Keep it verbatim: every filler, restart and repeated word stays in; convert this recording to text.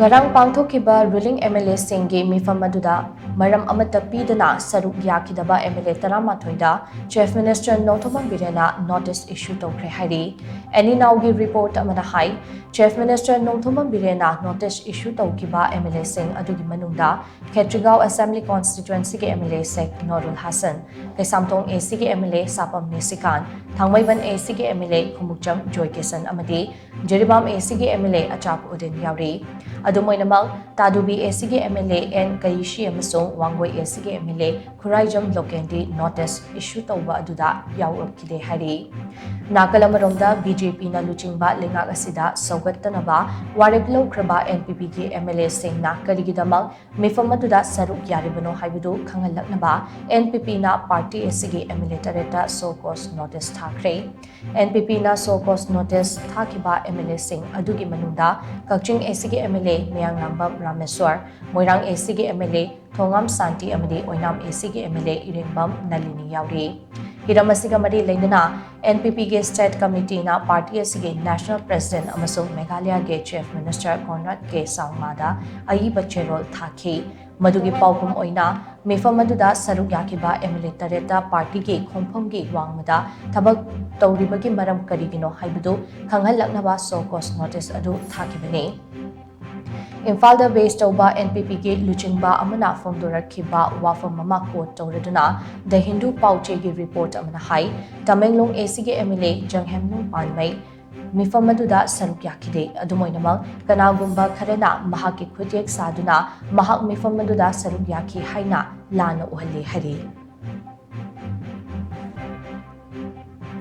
ꯉꯔꯥꯡ ꯄꯥꯡꯊꯣꯛꯈꯤꯕ ruling MLAꯁꯤꯡꯒꯤ ꯃꯤꯐꯝ ꯑꯗꯨꯗ ꯃꯔꯝ ꯑꯃꯠꯇ ꯄꯤꯗꯅ ꯁꯔꯨꯛ ꯌꯥꯈꯤꯗꯕ MLA ꯇꯔꯥꯃꯥꯊꯣꯏꯗ Chief Minister Nongthombam ꯕꯤꯔꯦꯟꯅ notice issue ꯇꯧꯈ꯭ꯔꯦ ꯍꯥꯏꯔꯤ꯫ ꯑꯦꯅꯤ ꯅꯥꯎꯒꯤ report ꯑꯃꯅ ꯍꯥꯏ, Chief Minister Nongthombam ꯕꯤꯔꯦꯟꯅ notice issue ꯇꯧꯈꯤꯕ MLAꯁꯤꯡ ꯑꯗꯨꯒꯤ ꯃꯅꯨꯡꯗ ꯈꯦꯇ꯭ꯔꯤꯒꯥꯎ Assembly Constituencyꯒꯤ MLA ꯁꯦꯛ ꯅꯣꯔꯨꯜ ꯍꯥꯁꯟ, ꯀꯩꯁꯥꯝꯊꯣꯡ ACꯒꯤ MLA ꯁꯥꯄꯝ ꯅꯤꯁꯤꯀꯥꯟ, ꯊꯥꯡꯃꯩꯕꯟ ACꯒꯤ MLA ꯈꯨꯃꯨꯛꯆꯝ ꯖꯣꯏꯀꯤꯁꯟ ꯑꯃꯗꯤ ꯖꯤꯔꯤꯕꯥꯝ ACꯒꯤ MLA ꯑꯆꯥꯞ ꯎꯗꯤꯟ ꯌꯥꯎꯔꯤ꯫ ꯑꯗꯨꯝ ꯑꯣꯏꯅꯃꯛ, ꯇꯥꯗꯨꯕꯤ ACꯒꯤ MLA ꯑꯦꯟ ꯀꯩꯁꯤ ꯑꯃꯁꯨꯡ Wangoi ACꯒꯤ MLA Khuraijam ꯂꯣꯀꯦꯟꯗꯤ notice issue ꯇꯧꯕ ꯑꯗꯨꯗ ꯌꯥꯎꯔꯛꯈꯤꯗꯦ ꯍꯥꯏꯔꯤ꯫ ꯅꯥꯀꯜ ꯑꯃꯔꯣꯝꯗ, BJPꯅ ꯂꯨꯆꯤꯡꯕ ꯂꯩꯉꯥꯛ ꯑꯁꯤꯗ ꯁꯧꯒꯠꯇꯅꯕ ꯋꯥꯔꯦꯞ ꯂꯧꯈ꯭ꯔꯕ NPPꯒꯤ MLAꯁꯤꯡꯅ ꯀꯔꯤꯒꯤꯗꯃꯛ ꯃꯤꯐꯝ ꯑꯗꯨꯗ ꯁꯔꯨꯛ ꯌꯥꯔꯤꯕꯅꯣ ꯍꯥꯏꯕꯗꯨ ꯈꯪꯍꯜꯂꯛꯅꯕ NPPꯅ party ꯑꯁꯤꯒꯤ MLA ꯇꯔꯦꯠꯇ show cause notice ꯊꯥꯈ꯭ꯔꯦ꯫ NPPꯅ show cause notice ꯊꯥꯈꯤꯕ MLAꯁꯤꯡ ꯑꯗꯨꯒꯤ ꯃꯅꯨꯡꯗ ꯀꯛꯆꯤꯡ ACꯒꯤ MLA ꯃꯌꯥꯡꯂꯥꯡꯕꯝ ꯔꯥꯃꯦꯁ꯭ꯋꯔ, ꯃꯣꯏꯔꯥꯡ ACꯒꯤ MLA ꯊꯣꯉꯥꯝ ꯁꯥꯟꯇꯤ ꯑꯃꯗꯤ ꯑꯣꯏꯅꯥꯝ ACꯒꯤ MLA ꯏꯔꯦꯡꯕꯝ ꯅꯂꯤꯅꯤ ꯌꯥꯎꯔꯤ꯫ ꯍꯤꯔꯝ ꯑꯁꯤꯒ ꯃꯔꯤ ꯂꯩꯅꯅ NPPꯒꯤ State Committeeꯅ party ꯑꯁꯤꯒꯤ National President ꯑꯃꯁꯨꯡ ꯃꯦꯘꯥꯂꯌꯒꯤ Chief Minister Conrad K ꯁꯥꯡꯃꯥꯗ ꯑꯏꯕ ꯆꯦꯔꯣꯜ ꯊꯥꯈꯤ꯫ ꯃꯗꯨꯒꯤ ꯄꯥꯎꯈꯨꯝ ꯑꯣꯏꯅ, ꯃꯤꯐꯝ ꯑꯗꯨꯗ ꯁꯔꯨꯛ ꯌꯥꯈꯤꯕ MLA ꯇꯔꯦꯠꯇ partyꯒꯤ ꯈꯣꯡꯐꯝꯒꯤ ꯋꯥꯡꯃꯗ ꯊꯕꯛ ꯇꯧꯔꯤꯕꯒꯤ ꯃꯔꯝ ꯀꯔꯤꯒꯤꯅꯣ ꯍꯥꯏꯕꯗꯨ ꯈꯪꯍꯜꯂꯛꯅꯕ show cause notice ꯑꯗꯨ ꯊꯥꯈꯤꯕꯅꯤ꯫ ꯏꯝꯐꯥꯜꯗ base ꯇꯧꯕ NPPꯒꯤ ꯂꯨꯆꯤꯡꯕ ꯑꯃꯅ ꯐꯣꯡꯗꯣꯔꯛꯈꯤꯕ ꯋꯥꯐꯝ ꯑꯃ quote ꯇꯧꯔꯗꯨꯅ The Hindu ꯄꯥꯎꯆꯦꯒꯤ report ꯑꯃꯅ ꯍꯥꯏ, ꯇꯃꯦꯡꯂꯣꯡ ACꯒꯤ MLA ꯖꯪꯍꯦꯝꯅꯨꯡ ꯄꯥꯟꯃꯩ ꯃꯤꯐꯝ ꯑꯗꯨꯗ ꯁꯔꯨꯛ ꯌꯥꯈꯤꯗꯦ꯫ ꯑꯗꯨꯝ ꯑꯣꯏꯅꯃꯛ, ꯀꯅꯥꯒꯨꯝꯕ ꯈꯔꯅ ꯃꯍꯥꯛꯀꯤ ꯈꯨꯠꯌꯦꯛ ꯁꯥꯗꯨꯅ ꯃꯍꯥꯛ ꯃꯤꯐꯝ ꯑꯗꯨꯗ ꯁꯔꯨꯛ ꯌꯥꯈꯤ ꯍꯥꯏꯅ ꯂꯥꯟꯅ ꯎꯍꯜꯂꯤ ꯍꯥꯏꯔꯤ꯫